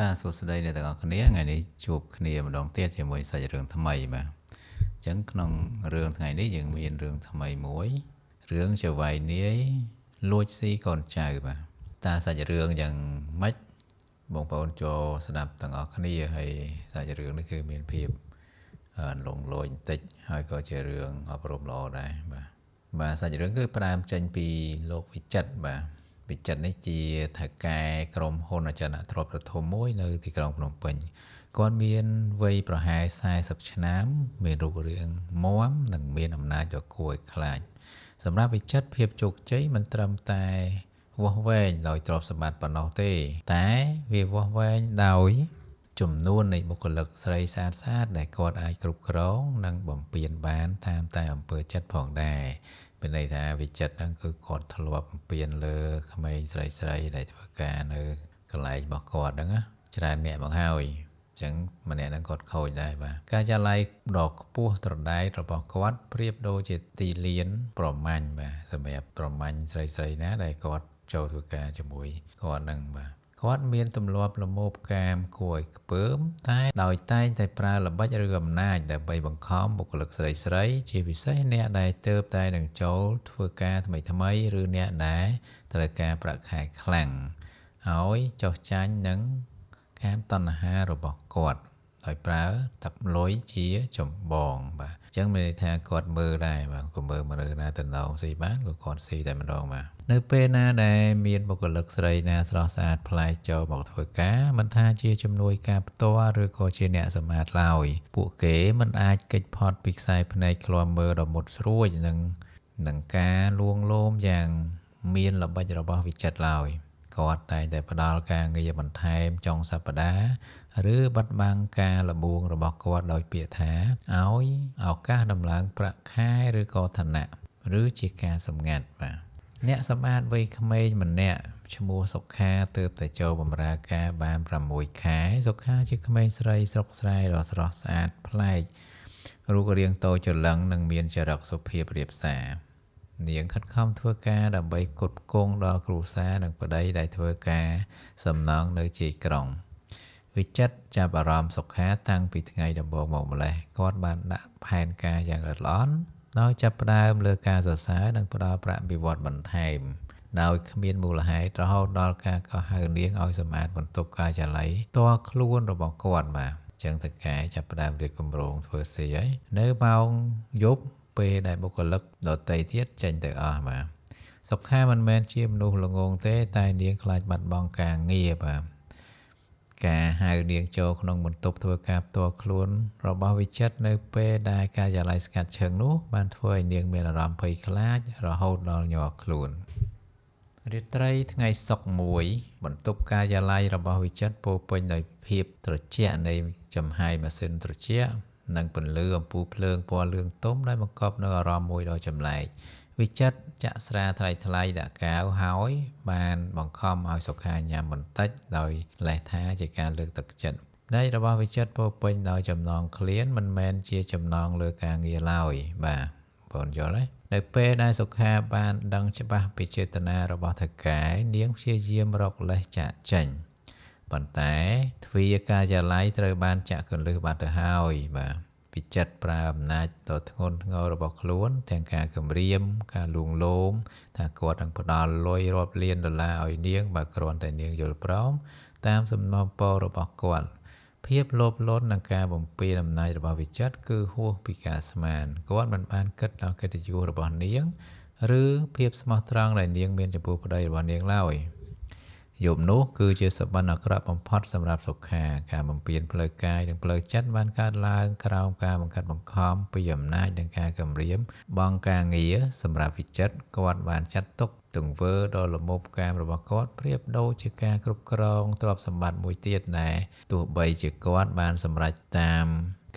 បាទសួស្តីអ្នកទាំងអស់គ្នាថ្ងៃនេះជួបគ្នាម្ដងទៀតជាមួយសាច់រឿងថ្មីបាទអញ្ចឹងក្នុងរឿងថ្ងៃនេះយើងមានរឿងថ្មីមួយរឿងចៅហ្វាយនាយលួចស៊ីកូនចៅបាទតាសាច់រឿងយ៉ាងម៉េចបងប្អូនចូលស្ដាប់ទាំងអស់គ្នាហើយសាច់រឿងនេះគឺមានភាពលងលោយបន្តិចហើយក៏ជារឿងអប់រំល្អដែរបាទបាទសាច់រឿងគឺផ្ដើមចេញពីលោកវិចិត្របាទវិចិត្រនេះជាថៅកែក្រុមហ៊ុនអចលនទ្រព្យដ៏ធំមួយនៅទីក្រុងភ្នំពេញគាត់មានវ័យប្រហែល40ឆ្នាំមានរូបរាងមាំនិងមានអំណាចដ៏គួរឲ្យខ្លាចសម្រាប់វិចិត្រភាពជោគជ័យមិនត្រឹមតែវាស់វែងដោយទ្រព្យសម្បត្តិប៉ុណ្ណោះទេតែវាវាស់វែងដោយចំនួននៃបុគ្គលិកស្រីស្អាតស្អាតដែលគាត់អាចគ្រប់គ្រងនិងបំពេញបានតាមតែអំពើចិត្តផងដែរមានន័យថាវិចិត្រហ្នឹងគឺគាត់ធ្លាប់បំពេញលើក្មេងស្រីស្រីដែលធ្វើការនៅកន្លែងរបស់គាត់ហ្នឹងណាច្រើនអ្នកមកហើយអញ្ចឹងម្នាក់ហ្នឹងគាត់ខូចដែរបាទការចាល័យដ៏ខ្ពស់ត្រដែតរបស់គាត់ប្រៀបដូចជាទីលានប្រមាញ់បាទសម្រាប់ប្រមាញ់ស្រីស្រីណាដែលគាត់ចូលធ្វើការជាមួយគាត់ហ្នឹងបាទគាត់មានទម្លាប់លមោបកាមគួរឲ្យខ្ពើមតែដោយតែងតែប្រើល្បិចឬអំណាចដើម្បីបង្ខំបុគ្គលិកស្រីស្រីជាពិសេសអ្នកដែលទើបតែនឹងចូលធ្វើការថ្មីថ្មីឬអ្នកដែលត្រូវការប្រាក់ខែខ្លាំងឲ្យចុះចាញ់នឹងកាមតណ្ហារបស់គាត់ដោយប្រើទឹកលុយជាចម្បងបាទអញ្ចឹងមានន័យថាគាត់មើលដែរបាទក៏មើលមនុស្សណាតំណងស៊ីបានក៏គាត់ស៊ីតែម្ដងបាទនៅពេលណាដែលមានបុគ្គលិកស្រីណាស្រស់ស្អាតប្លែកចូលមកធ្វើការមិនថាជាជំនួយការផ្ទាល់ឬក៏ជាអ្នកសម្អាតឡើយពួកគេមិនអាចគេចផុតពីខ្សែភ្នែកឃ្លាំមើលដ៏មុតស្រួចនិងការលួងលោមយ៉ាងមានល្បិចរបស់វិចិត្រឡើយគាត់តែងតែផ្ដល់ការងារបន្ថែមចុងសប្តាហ៍ឬបិទបាំងការល្បួងរបស់គាត់ដោយពាក្យថាឲ្យឱកាសដំឡើងប្រាក់ខែឬក៏ឋានៈឬជាការសម្ងាត់បាទអ្នកសម្អាតវ័យក្មេងម្នាក់ឈ្មោះសុខាទើបតែចូលបម្រើការបាន6ខែសុខាជាក្មេងស្រីស្រុកស្រែដ៏ស្រស់ស្អាតប្លែករូបរាងតូចច្រឡឹងនិងមានចរិតសុភាពរាបសារនាងខិតខំធ្វើការដើម្បីផ្គត់ផ្គង់ដល់គ្រួសារនិងប្តីដែលធ្វើការសំណងនៅជាយក្រុងវិចិត្រចាប់អារម្មណ៍សុខាតាំងពីថ្ងៃដំបូងមកម្លេះគាត់បានដាក់ផែនការយ៉ាងល្អិតល្អន់ដោយចាប់ផ្ដើមលើការសរសើរនិងផ្ដល់ប្រាក់បៀវត្សបន្ថែមដោយគ្មានមូលហេតុរហូតដល់ការកោះហៅនាងឲ្យសម្អាតបន្ទប់ការិយាល័យផ្ទាល់ខ្លួនរបស់គាត់បាទអញ្ចឹងតកែចាប់ផ្ដើមរៀបគម្រោងធ្វើស៊ីហើយនៅម៉ោងយប់ពេលដែលបុគ្គលិកដទៃទៀតចេញទៅអស់បាទសុខាមិនមែនជាមនុស្សល្ងងទេតែនាងខ្លាចបាត់បង់ការងារបាទការហៅនាងចូលក្នុងបន្ទប់ធ្វើការផ្ទាល់ខ្លួនរបស់វិចិត្រនៅពេលដែលការិយាល័យស្ងាត់ឈឹងនោះបានធ្វើឲ្យនាងមានអារម្មណ៍ភ័យខ្លាចរហូតដល់ញ័រខ្លួនរាត្រីថ្ងៃសុក្រមួយបន្ទប់ការិយាល័យរបស់វិចិត្រពោពេញដោយភាពត្រជាក់នៃចំហាយម៉ាស៊ីនត្រជាក់និងពន្លឺអំពូលភ្លើងពណ៌លឿងទុំដែលបង្កប់នូវអារម្មណ៍មួយដ៏ចម្លែកវិចិត្រចាក់ស្រាថ្លៃថ្លៃដាក់កែវហើយបានបង្ខំឲ្យសុខាញ៉ាំបន្តិចដោយលេសថាជាការលើកទឹកចិត្តផ្នែករបស់វិចិត្រពោពេញដោយចំណងឃ្លានមិនមែនជាចំណងលើការងារឡើយបាទបងយល់ទេនៅពេលដែលសុខាបានដឹងច្បាស់ពីចេតនារបស់ថៅកែនាងព្យាយាមរកលេសចាកចេញប៉ុន្តែទ្វារការិយាល័យត្រូវបានចាក់គន្លឹះបាត់ទៅហើយបាទវិចិត្រប្រើអំណាចដ៏ធ្ងន់ធ្ងររបស់ខ្លួនទាំងការគំរាមការលួងលោមថាគាត់នឹងផ្ដល់លុយរាប់លានដុល្លារឲ្យនាងបើគ្រាន់តែនាងយល់ព្រមតាមសំណូមពររបស់គាត់ភាពលោភលន់និងការបំពេញអំណាចរបស់វិចិត្រគឺហួសពីការស្មានគាត់មិនបានគិតដល់កិត្តិយសរបស់នាងឬភាពស្មោះត្រង់ដែលនាងមានចំពោះប្តីរបស់នាងឡើយយប់នោះគឺជាសុបិនអាក្រក់បំផុតសម្រាប់សុខាការបំពេញផ្លូវកាយនិងផ្លូវចិត្តបានកើតឡើងក្រោមការបង្ខិតបង្ខំពីអំណាចនិងការគំរាមបង់ការងារសម្រាប់វិចិត្រគាត់បានចាត់ទុកទង្វើដ៏ល្មោភកាមរបស់គាត់ប្រៀបដូចជាការគ្រប់គ្រងទ្រព្យសម្បត្តិមួយទៀតដែរទោះបីជាគាត់បានសម្រេចតាម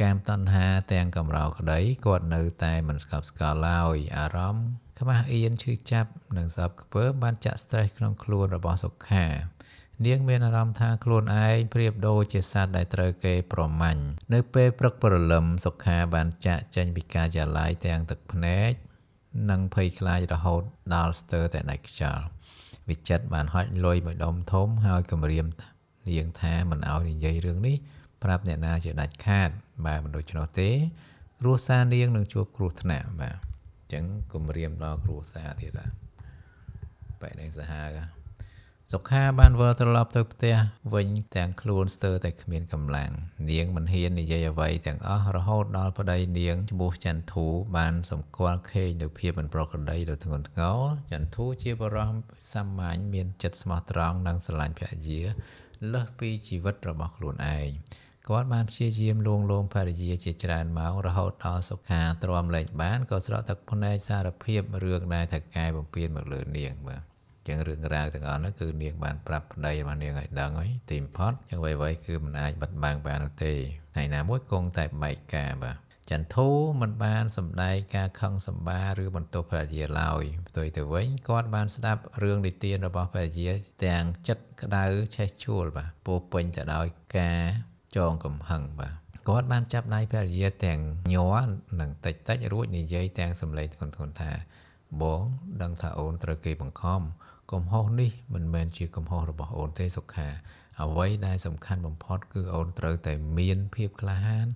កាមតណ្ហាទាំងកម្រោក្តីគាត់នៅតែមិនស្កប់ស្កល់ឡើយអារម្មណ៍ខ្មាស់អៀនឈឺចាប់និងសោកខ្ពើមបានចាក់ស្រេះក្នុងខ្លួនរបស់សុខានាងមានអារម្មណ៍ថាខ្លួនឯងប្រៀបដូចជាសត្វដែលត្រូវគេប្រមាញ់នៅពេលព្រឹកព្រលឹមសុខាបានចាកចេញពីការិយាល័យទាំងទឹកភ្នែកនិងភ័យខ្លាចរហូតដល់ស្ទើរតែដាច់ខ្យល់វិចិត្របានហុចលុយមួយដុំធំហើយគំរាម នាងថាមិនឲ្យនិយាយរឿងនេះប្រាប់អ្នកណាជាដាច់ខាតបាទមិនដូច្នោះទេគ្រួសារនាងនឹងជួបគ្រោះថ្នាក់បាទអញ្ចឹងគំរាមដល់គ្រួសារទៀតបាទបែបនេះសាហាវសុខាបានវិលត្រឡប់ទៅផ្ទះវិញទាំងខ្លួនស្ទើរតែគ្មានកម្លាំងនាងមិនហ៊ាននិយាយអ្វីទាំងអស់រហូតដល់ប្តីនាងឈ្មោះចន្ទធូបានសម្គាល់ឃើញនូវភាពមិនប្រក្រតីដ៏ធ្ងន់ធ្ងរចន្ទធូជាបុរសសាមញ្ញមានចិត្តស្មោះត្រង់និងស្រឡាញ់ភរិយាលើសពីជីវិតរបស់ខ្លួនឯងគាត់បានព្យាយាមលួងលោមភរិយាជាច្រើនម៉ោងរហូតដល់សុខាទ្រាំលែងបានក៏ស្រក់ទឹកភ្នែកសារភាពរឿងដែលថៅកែបំពានមកលើនាងបាទចឹងរឿងរ៉ាវទាំងអស់នោះគឺនាងបានប្រាប់ប្តីរបស់នាងឲ្យដឹងហើយទីបំផុតចឹងអ្វីៗគឺមិនអាចបិទបាំងបាននោះទេថ្ងៃណាមួយគង់តែបែកការបាទចន្ទធូមិនបានសម្ដែងការខឹងសម្បារឬបន្ទោសភរិយាឡើយផ្ទុយទៅវិញគាត់បានស្ដាប់រឿងនិទានរបស់ភរិយាទាំងចិត្តក្តៅឆេះឆួលបាទពោពេញទៅដោយការចងកំហឹងបាទគាត់បានចាប់ដៃភរិយាទាំងញ័រនិងតិចៗរួចនិយាយទាំងសម្លេងធ្ងន់ៗថាបងដឹងថាអូនត្រូវគេបង្ខំកំហុសនេះមិនមែនជាកំហុសរបស់អូនទេសុខាអ្វីដែលសំខាន់បំផុតគឺអូនត្រូវតែមានភាពក្លាហាន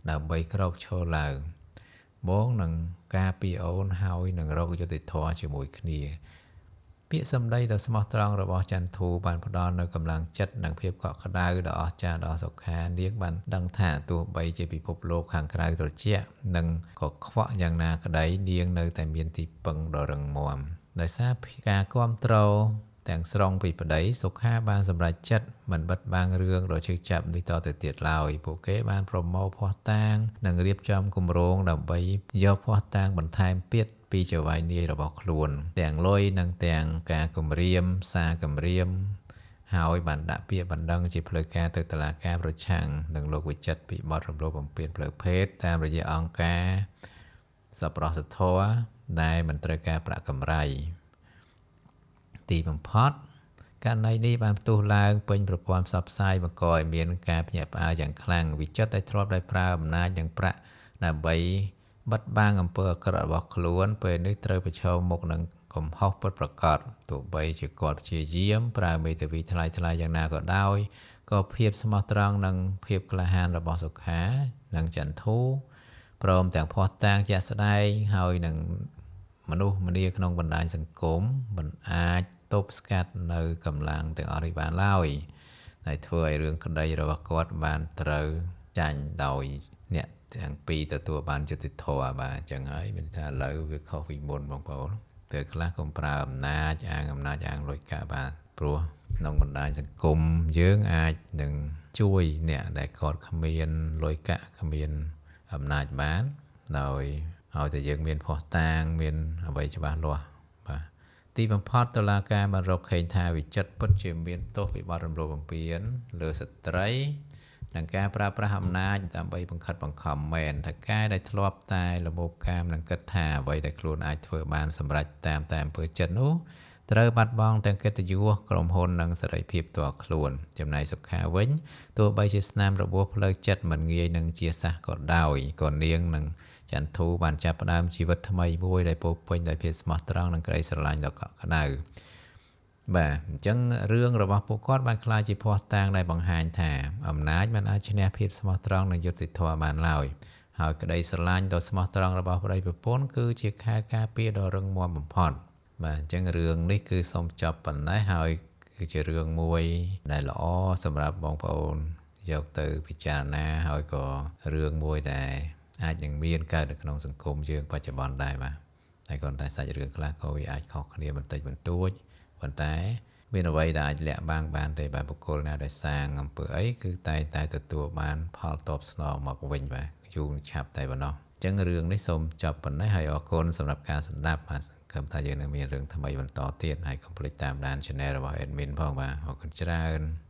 ដើម្បីក្រោកឈរឡើងបងនឹងការពារអូនហើយនឹងរកយុត្តិធម៌ជាមួយគ្នាពាក្យសម្ដីដ៏ស្មោះត្រង់របស់ចន្ទធូបានផ្ដល់នូវកម្លាំងចិត្តនិងភាពកក់ក្ដៅដ៏អស្ចារ្យដល់សុខានាងបានដឹងថាទោះបីជាពិភពលោកខាងក្រៅត្រជាក់និងក៏ខ្វក់យ៉ាងណាក្តីនាងនៅតែមានទីពឹងដ៏រឹងមាំដោយសារការគាំទ្រទាំងស្រុងពីប្តីសុខាបានសម្រេចចិត្តមិនបិទបាំងរឿងដ៏ឈឺចាប់នេះតទៅទៀតឡើយពួកគេបានប្រមូលភស្តុតាងនិងរៀបចំគម្រោងដើម្បីយកភស្តុតាងបន្ថែមទៀតពីចៅហ្វាយនាយរបស់ខ្លួនទាំងលុយនិងទាំងការគំរាមសារគំរាមហើយបានដាក់ពាក្យបណ្ដឹងជាផ្លូវការទៅតុលាការប្រឆាំងនឹងលោកវិចិត្រពីបទរំលោភបំពានផ្លូវភេទតាមរយៈអង្គការសប្បុរសធម៌ដែលមិនត្រូវការប្រាក់កម្រៃទីបំផុតករណីនេះបានផ្ទុះឡើងពេញប្រព័ន្ធផ្សព្វផ្សាយបង្កឲ្យមានការភ្ញាក់ផ្អើលយ៉ាងខ្លាំងវិចិត្រដែលធ្លាប់ได้ប្រើអំណាចនិងប្រាក់ដើម្បីបិទបាំងអំពើអាក្រក់របស់ខ្លួនពេលនេះត្រូវប្រឈមមុខនឹងកំហុសពិតប្រាកដទោះបីជាគាត់ព្យាយាមប្រើមេធាវីថ្លៃៗយ៉ាងណាក៏ដោយក៏ភាពស្មោះត្រង់និងភាពក្លាហានរបស់សុខានិងចន្ទធូព្រមទាំងភស្តុតាងជាក់ស្ដែងហើយនឹងមនុស្សម្នាក្នុងបណ្ដាញសង្គមមិនអាចទប់ស្កាត់នៅកម្លាំងទាំងអស់នេះបានឡើយដែលធ្វើឲ្យរឿងក្តីរបស់គាត់បានត្រូវចាញ់ដោយអ្នកទាំងពីរទទួលបានយុត្តិធម៌បាទអញ្ចឹងហើយមានថាឥឡូវវាខុសពីមុនបងប្អូនពេលខ្លះកុំប្រើអំណាចអាងអំណាចអាងលុយកាក់បាទព្រោះក្នុងបណ្ដាញសង្គមយើងអាចនឹងជួយអ្នកដែលគាត់គ្មានលុយកាក់គ្មានអំណាចបានដោយឲ្យតែយើងមានភស្តុតាងមានអ្វីច្បាស់លាស់បាទទីបំផុតតុលាការបានរកឃើញថាវិចិត្រពិតជាមានទោសពីបទរំលោភបំពានលើស្ត្រីនិងការប្រើប្រាស់អំណាចដើម្បីបង្ខិតបង្ខំមែនថៅកែដែលធ្លាប់តែល្មោភកាមនិងគិតថាអ្វីដែលខ្លួនអាចធ្វើបានសម្រេចតាមតែអំពើចិត្តនោះត្រូវបាត់បង់ទាំងកិត្តិយសក្រុមហ៊ុននិងសេរីភាពផ្ទាល់ខ្លួនចំណែកសុខាវិញទោះបីជាស្នាមរបួសផ្លូវចិត្តមិនងាយនឹងជាសះក៏ដោយក៏នាងនឹងចន្ទធូបានចាប់ផ្ដើមជីវិតថ្មីមួយដែលពោពេញដោយភាពស្មោះត្រង់និងក្តីស្រឡាញ់ដ៏កក់ក្ដៅបាទអញ្ចឹងរឿងរបស់ពួកគាត់បានក្លាយជាភស្តុតាងដែលបង្ហាញថាអំណាចមិនអាចឈ្នះភាពស្មោះត្រង់និងយុត្តិធម៌បានឡើយហើយក្តីស្រឡាញ់ដ៏ស្មោះត្រង់របស់ប្តីប្រពន្ធគឺជាខែលការពារដ៏រឹងមាំបំផុតបាទអញ្ចឹងរឿងនេះគឺសូមចប់ប៉ុណ្ណេះហើយគឺជារឿងមួយដែលល្អសម្រាប់បងប្អូនយកទៅពិចារណាហើយក៏រឿងមួយដែលអាចនឹងមានកើតនៅក្នុងសង្គមយើងបច្ចុប្បន្នដែរបាទតែគ្រាន់តែសាច់រឿងខ្លះក៏វាអាចខុសគ្នាបន្តិចបន្តួចប៉ុន្តែមានអ្វីដែលអាចលាក់បាំងបានទេបាទបុគ្គលណាដែលសាងអំពើអីគឺតែងតែទទួលបានផលតបស្នងមកវិញបាទយូរឆាប់តែប៉ុណ្ណោះអញ្ចឹងរឿងនេះសូមចប់ប៉ុណ្ណេះហើយអរគុណសម្រាប់ការស្ដាប់បាទសង្ឃឹមថាយើងនឹងមានរឿងថ្មីបន្តទៀតហើយកុំភ្លេចតាមដាន Channel របស់ Admin ផងបាទអរគុណច្រើន។